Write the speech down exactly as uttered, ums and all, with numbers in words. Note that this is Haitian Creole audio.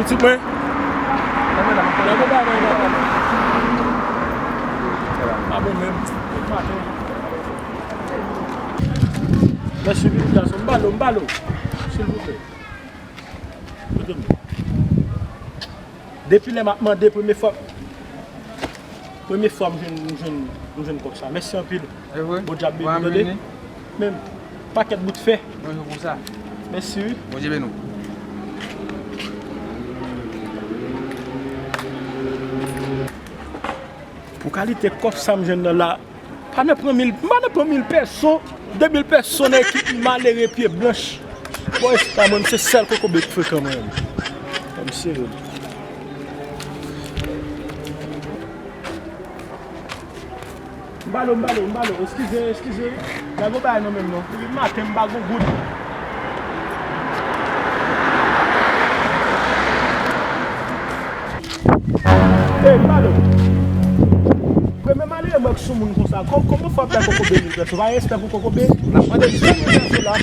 Ti mwen. Lè m bay mwen pa bon menm. Mèsi, Bibi gason. M ba l, m ba l. Silvouplè. Kote m? Depi lè m ap mande, premye fwa, premye fwa m jwenn, m jwenn, m jwenn kòb sa. Mèsi anpil. E vre? Bon djab, Bibi, tande. Men, pakèt bout fè. Yon jou pou sa. Mèsi, wi. Bondye beni w. Pou kalite kòb sa m jwenn nan la, pa nan pran mil, m pa nan pran mil pèso, de mil pèso nan ekip malere pye blanch. Bò, e pa mwen, se sèl kokobe k frekan mwen. Kòm serye. M ba l, m ba l, m ba l. Eskize, eskize. Nèg yo bay nan menm non. Depi maten m pa gon goud. Ey, m ba l. Premye malere mwen k sou moun konsa. Kò-, kòman fò ap bay kokobe mil pèso? Pa gen respè pou kokobe. N ap mande l senk mil pèso la.